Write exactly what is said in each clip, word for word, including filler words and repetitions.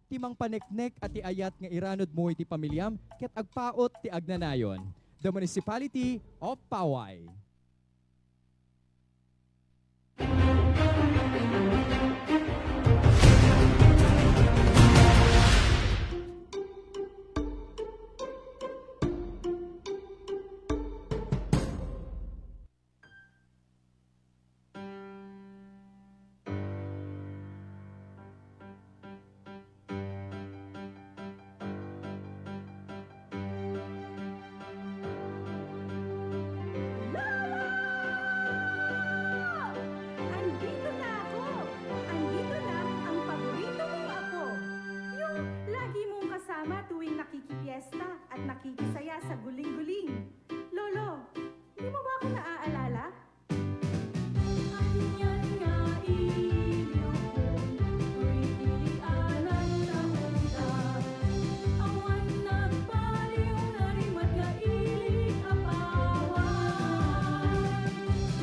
ti mangpaneknek a ti ayat nga iranudmo iti pamiliam ket agpaut ti agnanayon. The Municipality of Paway. Lolo! Andito na ako! Andito na ang paborito mong apo! Yung lagi mong kasama tuwing nakikipiesta at nakikisaya sa guling-guling. Lolo, di mo ba ako naaalala? Anian nga iliwkon, toy ilianan nga unta. Awan nagbaliw, narimat nga ilik a paway.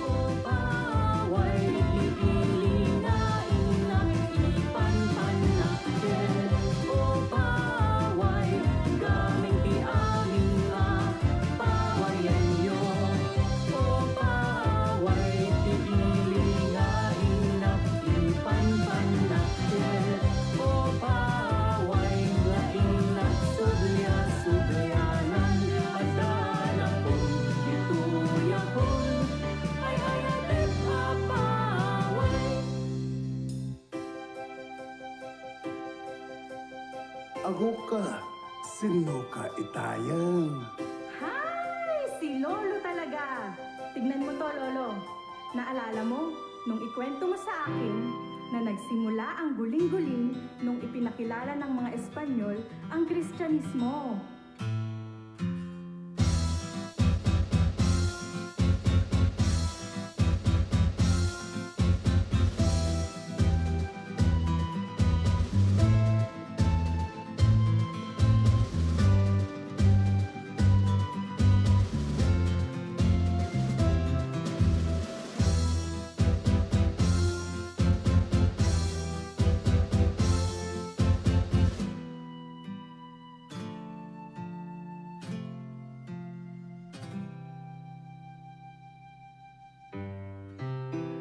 O paway, iti ili nga innak, ipanpannak ket. O paway, gamin ti amin nga pawayanyo. O paway, ti ili nga innak, ipanpannak ket. O paway nga innak, sudlia-sudianan, adda napon, ituyakon, ay-ayatek a paway. Agoka, sinnoka itayeng? Hay! Si Lolo talaga! Tignan mo 'to, Lolo. Naalala mo, nung ikuwento mo sa akin na nagsimula ang guling-guling nung ipinakilala ng mga Espanyol ang Kristiyanismo.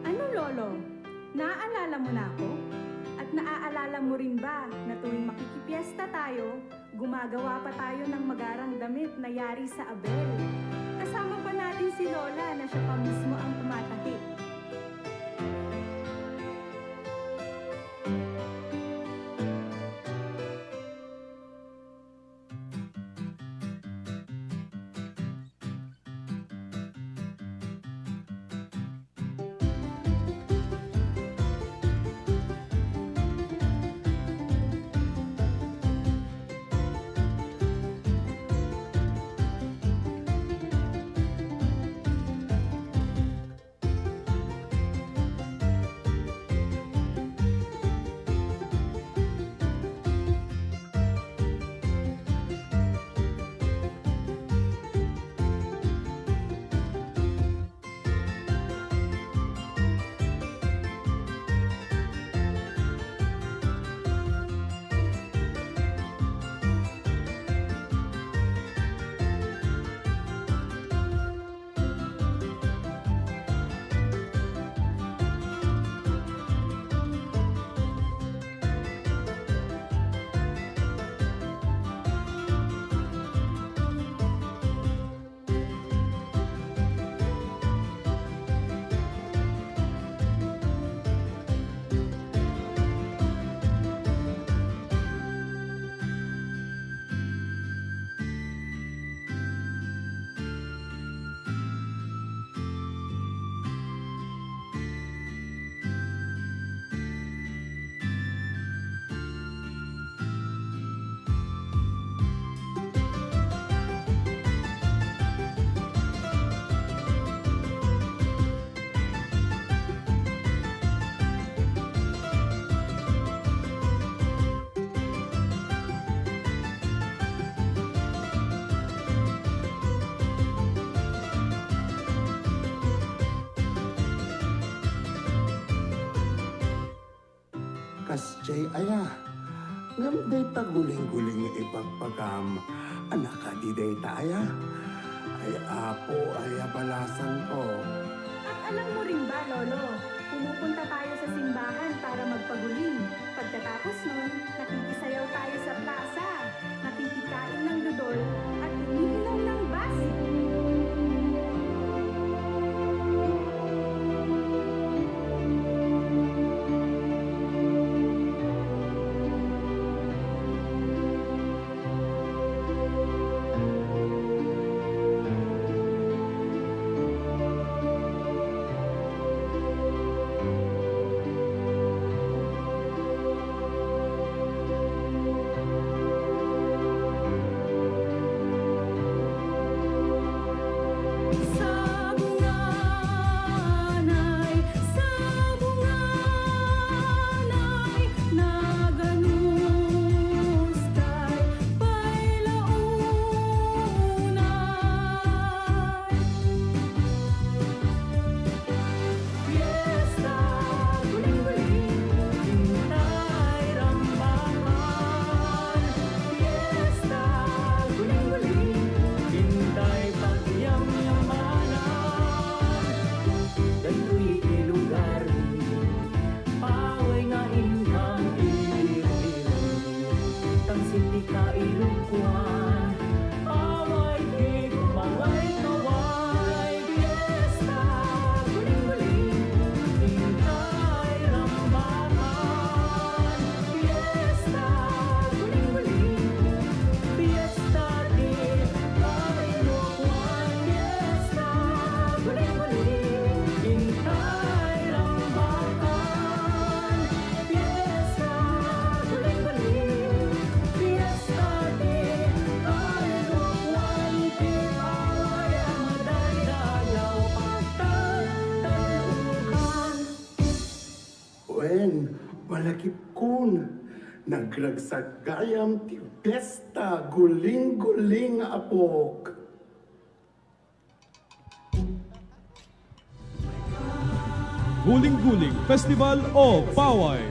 Ano, Lolo? Naaalala mo na ako? At naaalala mo rin ba na tuwing makikipiesta tayo, gumagawa pa tayo ng magarang damit na yari sa abel? Kasama pa natin si Lola na siya pa mismo ang tumatahi. Kasdiay aya, Ngem dayta guling-guling nga ipagpagam, anak kadi dayta aya? Ay, Apo, ay abalasanko. At alam mo rin ba, Lolo, pumupunta tayo sa simbahan para magpaguling. Pagkatapos nun, nakikisayaw tayo sa plaza, nakikikain ng dodol, at umiinom ng basi. Sabunganay, sabunganay, naganuskay pay la unay. Fiesta, guling-guling, intay rambakan. Fiesta, guling-guling, intay pagyamyamanan. Daytoy ti lugar, paway nga inkam irbirbi. Tangsit ti kailukuan, paway ti gumaway-kaway. Fiesta, guling-guling, intay rambakan. Fiesta, guling-guling, fiesta ti kailukuan. Fiesta, guling-guling, intay rambakan. Fiesta, guling-guling, fiesta ti kailukuan, ti paway a madaydayaw, pagtaltalkan. Wen, malakipkon, nagragsak gayam ti fiesta, guling-guling, apok. Guling-guling Festival o Paway.